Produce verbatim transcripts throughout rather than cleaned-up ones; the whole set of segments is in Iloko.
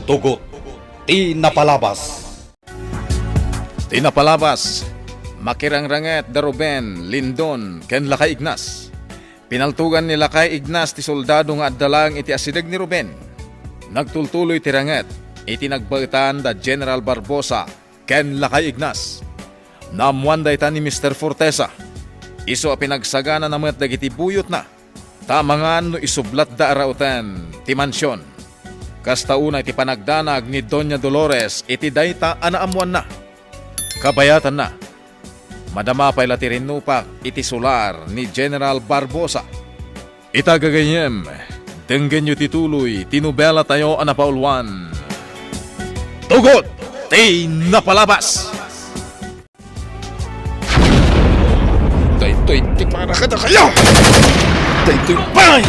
Tugot ti napalabas. Ti napalabas, makirangranget da Ruben, Lindon, ken Lakay Ignas. Pinaltugan ni Lakay Ignas ti soldado nga adda laeng iti asideg ni Ruben. Nagtultuloy ti ranget iti nagbaetan da General Barbosa ken Lakay Ignas. Naammoan dayta ni Mister Fortesa. Isu a pinagsaganana met dagiti buyotna, ta amangan no isublatda a rauten ti mansion. Kasta unay ti panagdanag ni Doña Dolores iti dayta a naammoanna. Kabayatanna, madama pay la ti rinnupak iti solar ni General Barbosa. Ita gagayyem, denggenyo ti tuloy ti nobelatayo a napauluan, Tugot ti Napalabas! Daytoy ti para kadakayo! Daytoy pay!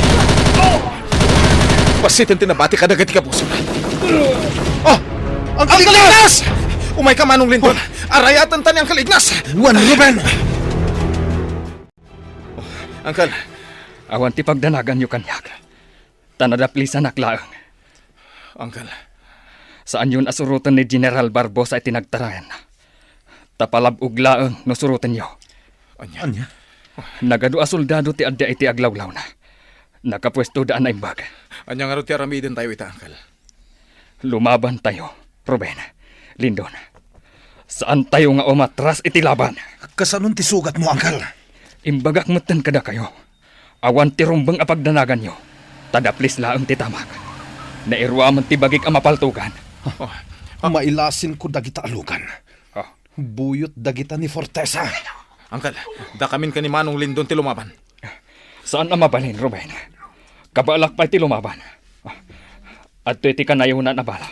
Basiten ti nabati kadagiti kabusor. Oh! Uncle Ignas! Umayka, Manong Lindon! Arayatenta ni Uncle Ignas! Wen, Ruben! Uncle! Awan ti pagdanaganyo kaniak. Ta nadaplisanak laeng. Uncle. Saanyon a suroten ni General Barbosa iti nagtarayanna. Ta palab-og laeng no surotenyo. Ania? Ania? Nagadu a soldado ti adda iti aglawlawna. Nakapuestoda a naimbag. Ania ngarud ti aramidentayo ita, Uncle? Lumabantayo, Ruben, Lindon. Saantayo nga umatras iti laban. Kasanon ti sugatmo, Uncle? Imbagak metten kadakayo. Awan ti rumbeng a pagdanaganyo, ta daplis laeng ti tamak. Nairuamen ti bagik a mapaltugan. Oh, ah. Mailasinko dagita a lugan. Ah. Buyot dagita ni Fortesa. Uncle, dakamin ken ni Manong Lindon ti lumaban. Saan a mabalin, Ruben. Kabaelak pay ti lumaban. Adtoy ti kanayonan a bala.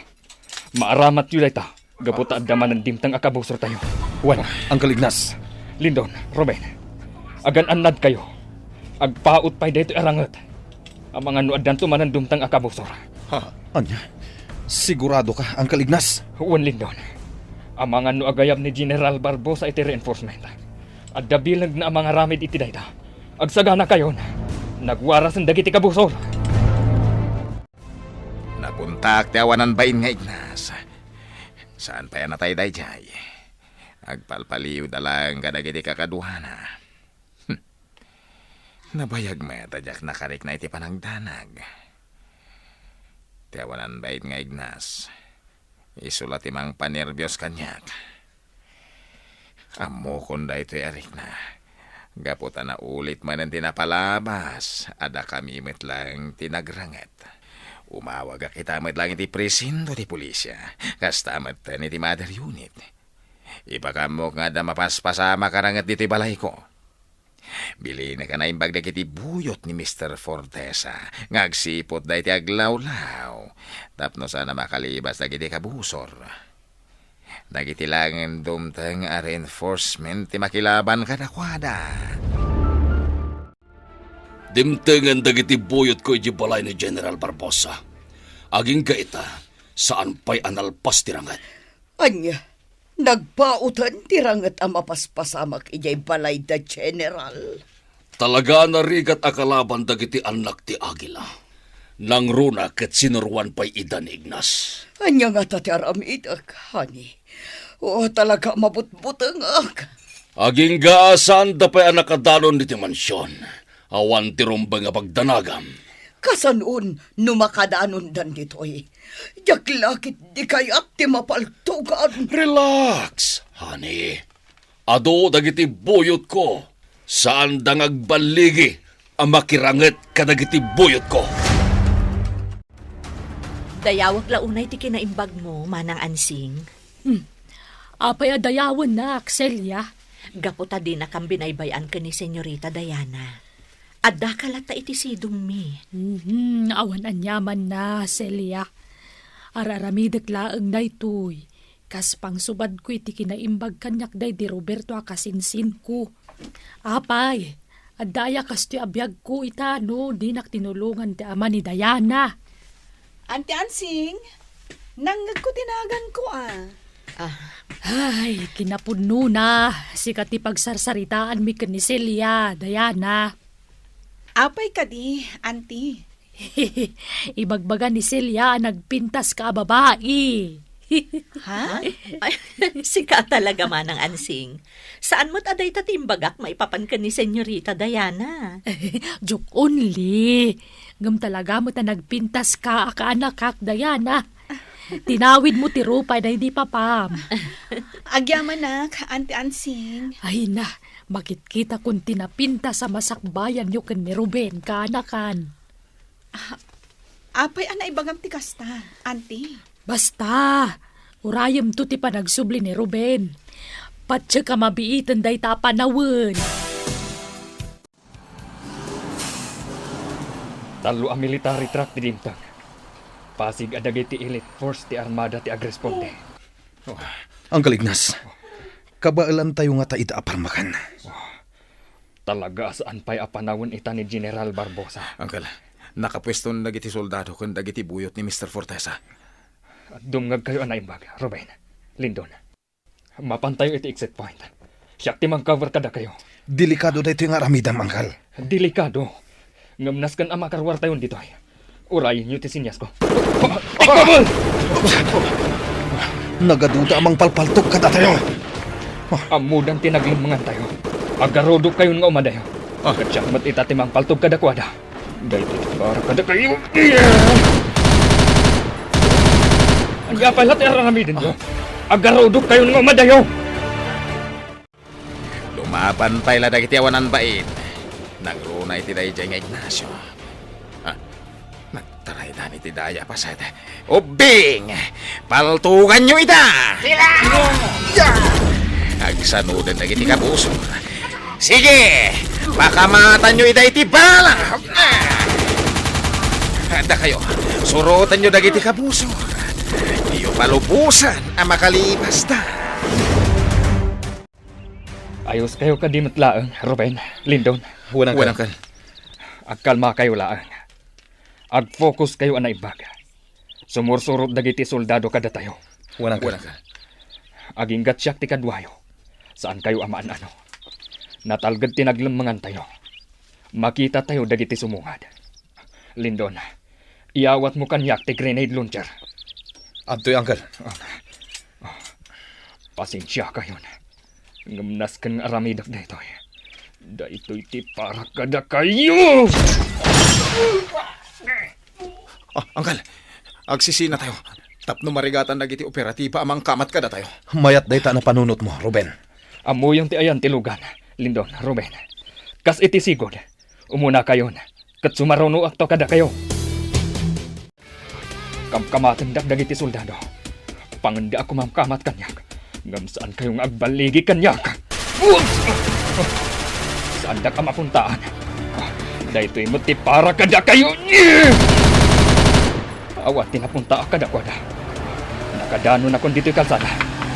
Maaramatyo dayta. Gapu ta adda manen dimteng a kabusortayo. Wen, Uncle Ignas. Lindon, Ruben, agan-annadkayo. Agpaut pay daytoy a ranget. Amangan no addanto manen dumteng a kabusor. Ha? Ania? Sigurado ka, Uncle Ignas? Wen, Lindon. Amangan no agayab ni General Barbosa iti reinforcement. Adda bilegna a mangaramid iti dayta. Agsaganakayon. Nagwarasen dagiti kabusor. Napuntaak ti awanan bain nga Ignas. Saan pay a natay daydiay. Agpalpaliwda laeng kadagiti kakaduana. Hmm. Nabayag met a diak nakarikna iti panagdanag. Ti awanan bain nga Ignas, isu la ti mangpanerbios kaniak. Ammokon daytoy a rikna. Gapu ta naulit manen ti napalabas, a dakami met laeng ti nagranget. Umawagak ita met laeng iti presinto ti pulisya, kasta metten iti mother unit. Ipakaammo nga adda mapaspasamak a ranget ditoy balayko. Bilinek a naimbag dagiti buyot ni Mister Fortesa nga agsiput daytoy aglawlaw tapno saan a makalibas dagiti kabusor. Dagiti laeng dumteng a reinforcement ti makilaban kadakuada. Dimtengen dagiti buyotko idiay balay ni General Barbosa. Agingga ita, saan pay a nalpas ti ranget. Ania, nagpauten ti ranget a mapaspasamak idiay balay da General? Talaga a narigat a kalaban dagiti annak ti Agila. Nangruna ket sinuroan pay ida ni Ignas. Ania ngata ti aramidek, honey? O, talaga a mabutbutengak. Agingga a saanda pay a nakadanon iti mansion. Awan ti rumbeng a pagdanagam. Kasanon no makadanondan ditoy? Diak la ketdi kayat ti mapaltugan. Relax, honey. Adu dagiti buyotko. Saanda nga agballigi a makiranget kadagiti buyotko. Dayawek la unay ti kinaimbagmo, Manang Ansing. Hmm. Apay a dayawennak, Celia? Gapu ta dinakam binaybay-an ken ni Senyorita Diana. Addaka latta iti sidongmi. Mhm, awan aniamanna, Celia. Ar-aramidek laeng daytoy. Kas pangsubadko iti kinaimbag kaniak daydi Roberto a kasinsinko. Apay, adda aya kastoy a biagko ita no dinak tinulongan ti ama ni Diana? Auntie Ansing, nangngegko ti naganko, a. Ah. Ay, kinapudnona, sika ti pagsarsaritaanmi ken ni Celia, Diana. Apay kadi, Auntie? Ibagbaga ni Celia a nagpintaska a babai. Ha? Ay, sika talaga, Manang Ansing. Saan met a dayta ti imbagak maipapan ken ni Senyorita Diana? Joke only. Ngem talaga met a nagpintaska a kaanakak, Diana. Tinawidmo ti rupay daydi papam. Agyamanak, Auntie Ansing. Ay na, makitkitakon ti napintas a masakbayanyo ken ni Ruben, kaanakan. Ah, apay a naibagam ti kasta, Auntie? Basta, urayemto ti panagsubli ni Ruben. Patiek a mabiiten dayta a panawen. Tallo a military truck ti dimteng. Pasig a dagiti elite force ti armada ti agresponde. Uncle Ignas, kabaelantayo ngata ida a parmakan. Talaga a saan pay a panawen ita ni General Barbosa. Uncle, nakapueston dagiti soldado ken dagiti buyot ni Mister Fortesa. Dumngegkayo a naimbag, Ruben, Lindon. Mapantayo iti exit point. Siak ti mangcover kadakayo. Delikado daytoy nga aramidem, Uncle. Delikado? Ngem nasken a makaruartayon ditoy. Urayenyo ti sinyasko. Ikabel! Nagaduda a mangpalpaltog kadatayo. Ammodan ti naglemmengantayo. Agarudokkayon nga umadayo. Ah. Ket siak met ita ti mangpaltog kadakuada. Daytoy ti para kadakayo. Ania pay la ti ar-aramidenyo? Agarudokkayon nga umadayo. Lumaban pay la dagiti awanan bain. Nangruna iti daydiay nga Ignacio. Ah, nagtaraydan iti daya a paset. Ubbing! Paltuganyo ida! Sila! Agsanoden dagiti kabusor. Sige! Pakamatanyo ida iti bala! Dakayo, surotenyo dagiti kabusor. Diyo palubosan a makalibasda. Ayoskayo kadi met laeng, Ruben, Lindon. Wen, Uncle. Wen, Uncle. Agkalmakayo laeng. Agfokuskayo a naimbag. Sumursurot dagiti soldado kadatayo. Wen, Uncle. Wen, Uncle. Aginggatsiak ti kaduayo. Saankayo a maan-ano. Natalged ti naglemmengantayo. Makitatayo dagiti sumungad. Lindon, iyawatmo kaniak ti grenade launcher. Adtoy, Uncle. Pasensiakayon. Ngem nasken nga aramidek daytoy. Daytoy ti para kadakayo! Ah, Uncle, agsisinatayo tapno marigatan dagiti operatiba a mangkamat kadatayo. Mayat dayta a napanunotmo, Ruben. Ammoyon ti ayan ti lugan, Lindon, Ruben. Kas iti sigud, umunakayon, ket sumarunoakto kadakayo. Kamkamatendak dagiti soldado. Pangendak a kumamkamat kaniak, ngem saankayo nga agballigi kaniak. Saandak a mapuntaan. Daytoy met ti para kadakayo. Awan ti napuntaak kadakuada. Nakadanonakon ditoy kalsada.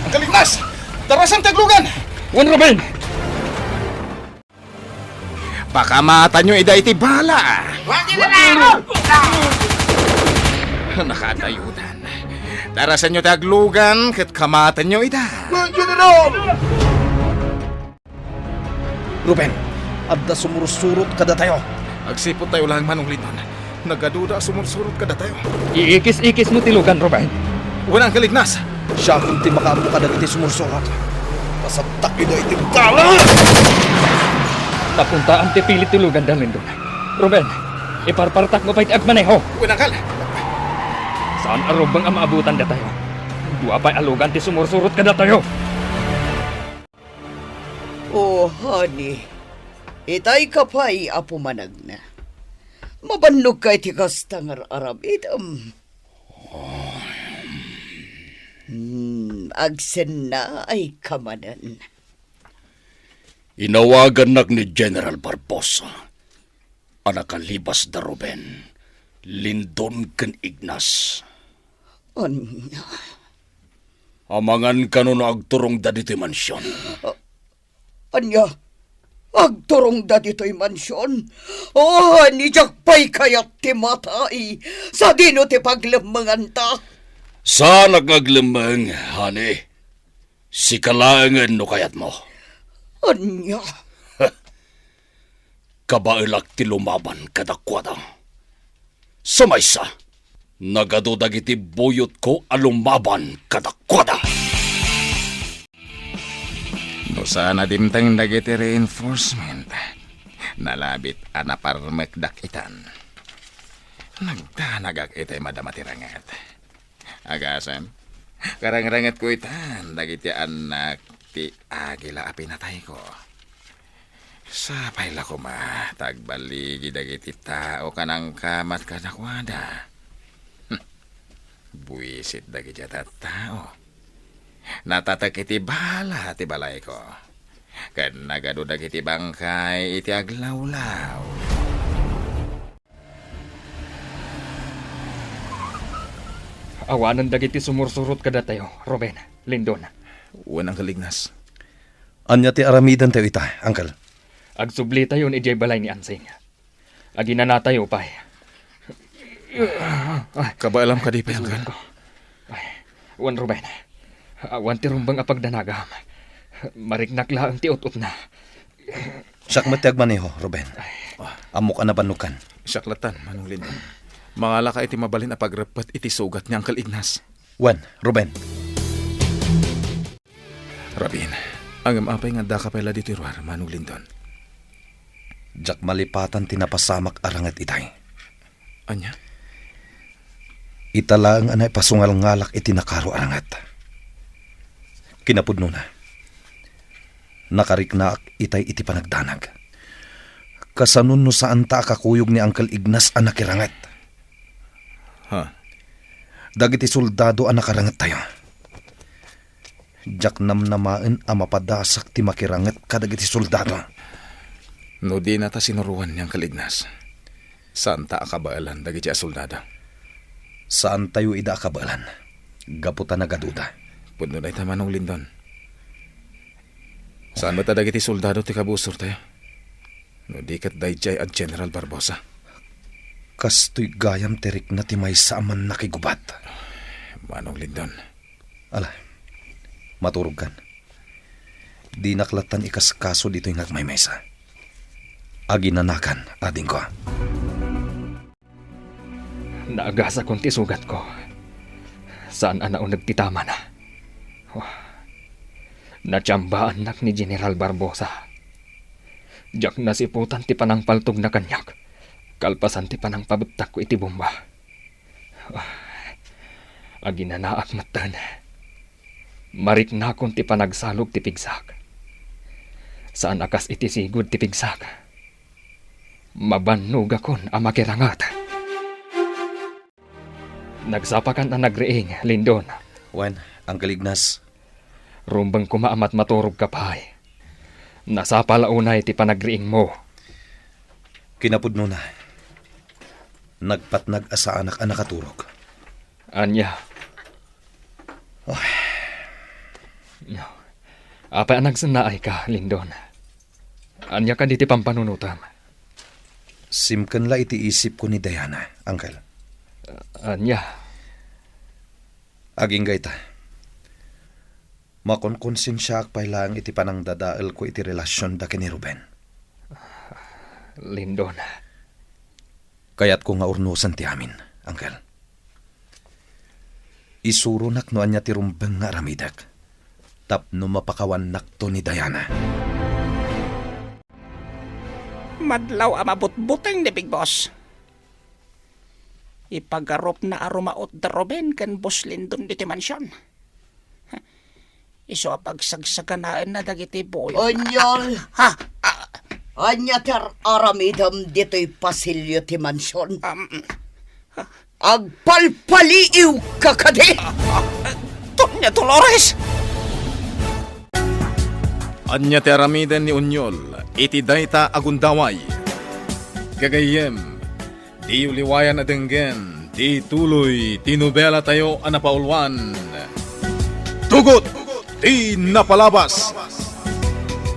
Uncle Ignas! Darasan ti aglugan! Wen, Ruben! Pakamatanyo ida iti bala! Nakadayodan. Darasanyo ti aglugan ket kamatanyo ida. General! Ruben, adda sumursurot kadatayo. Agsiputtayo laeng, Manong Lindon. Nagaduda a sumursurot kadatayo. Iikis-ikismo ti lugan, Ruben. Wen, Uncle Ignas. Siakon ti makaammo kadagiti sumursurot. Pasagtak ida iti bala! Napuntaan ti pilit ti luganda, Lindon. Ruben, iparpartakmo pay ti agmaneho. Wen, Uncle. Saan a rumbeng a maabutan datayo. Dua pay a lugan ti sumursurot kadatayo. Oh, honey. Itay ka pay a pumanagna. Mabannogka iti kasta nga ar-aramidem. Hmm, agsennaayka manen. Inawagannak ni General Barbosa a nakalibas da Ruben, Lindon ken Ignas. Ania? Amangan kano no agturongda ditoy mansion. Ania? Agturongda ditoy mansion? Oh, ni diak pay kayat ti matay. Sadino ti paglemmenganta? Saanak nga aglemmeng, honey. Sika laengen no kayatmo. Ania? Kabaelak ti lumaban kadakuada. Sa maysa, nagadu dagiti buyotko a lumaban kadakuada. No saan a dimteng dagiti reinforcement, nalabit a naparmekdak itan. Nagdanagak itay madama ti ranget. Agasem, karangrangetko itan dagiti annak ti agila a pinatayko. Sapay la koma ta agbaligi dagiti tao kanangkamat kadakuada. Hm. Buisit dagiti a tattao. Natatek iti bala ti balayko. Ken nagadu dagiti bangkay iti aglawlaw. Awanen dagiti sumursurot kadatayo, Ruben, Lindon. Wen, Uncle Ignas. Ania ti aramidentayo ita, Uncle? Agsublitayon idiay balay ni Ansing. Aginanatayo pay. Kabaelam kadi pay, Uncle? Ay, wen, Ruben. Awan ti rumbeng a pagdanagam. Mariknak laeng ti ut-utna. Siak met ti agmaneho, Ruben. Ammok a nabannogkan. Siak lattan, Manong Lindon. Mangalaka iti mabalin a pagreppet iti sugat ni Uncle Ignas. Wen, Ruben. Ruben, ngem apay nga addaka pay la ditoy ruar, Manong Lindon? Diak malipatan ti napasamak a ranget itay. Ania? Ita laeng a naipasungalngalak iti nakaro a ranget. Kinapudnona, nakariknaak itay iti panagdanag. Kasano no saanta a kakuyog ni Uncle Ignas a nakiranget? Ha? Dagiti soldado a nakarangettayo. Diak namnamaen a mapadasak ti makiranget kadagiti soldado. No dinata sinuroan ni Uncle Ignas, saanta a kabaelan dagiti a soldado. Saantayo ida a kabaelan, gapu ta nagaduda. Pudno dayta, Manong Lindon. Saan met a dagiti soldado ti kabusortayo? No di ket daydiay a General Barbosa. Kastoy gayam ti rikna ti maysa a mannakigubat. Manong Lindon. Ala, maturogkan. Dinak lattan ikaskaso ditoy nga agmaymaysa. Aginanakan, adingko. Naagasakon ti sugatko. Saan a nauneg ti tamana. Oh, natiambaannak ni General Barbosa. Diak nasiputan ti panangpaltogna kaniak, kalpasan ti panangpabettakko iti bomba. Ah, aginanaak metten. Mariknakon ti panagsalog ti pigsak. Saan a kas iti sigud ti pigsak. Mabannogakon a makiranget. Nagsapakan a nagriing, Lindon. Wen, Uncle Ignas. Rumbeng koma a matmaturogka pay. Nasapa la unay ti panagriingmo. Kinapudnona, nagpatnag a saanak a nakaturog. Ania? Oh. Apay a nagsennaayka, Lindon? Ania kadi ti pampanunotam? Simken la iti isipko ni Diana, Uncle. Ania? Agingga ita. Makonkonsensiaak pay laeng iti panangdadaelko iti relasionda ken ni Ruben. Lindon. Kayatko nga urnosen ti amin, Uncle. Isuronak no ania ti rumbeng nga aramidek tapno mapakawannakto ni Diana. Madlaw a mabutbuteng ni Big Boss. Ipagarupna a rumaut da Ruben ken Boss Lindon ditoy mansion. Isu a pagsagsaganaenna dagiti buyo. Onyol! Ha? Ah, Ania ti ar-aramidem ditoy pasilio ti mansion? Um, Agpalpaliiwka kadi? Ah, ah, Doña Dolores! Ania ti aramiden ni Onyol iti dayta a gundaway? Gagayyem, diyo liwayan a denggen ti tuloy ti nobelatayo a napauluan, Tugot ti Napalabas.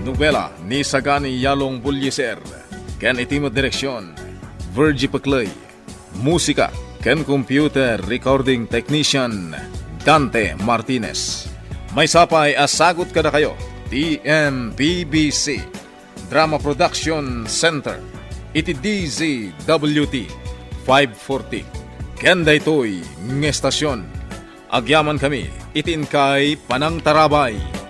Nobela ni Sagani Yalong Bullieser ken iti met direksion, Virgie Pecley. Musika ken computer recording technician, Dante Martinez. Maysa pay a sagut kadakayo ti M P B C Drama Production Center iti D Z W T five forty. Ken daytoy nga estasion, agyamankami iti inkay panangtarabay.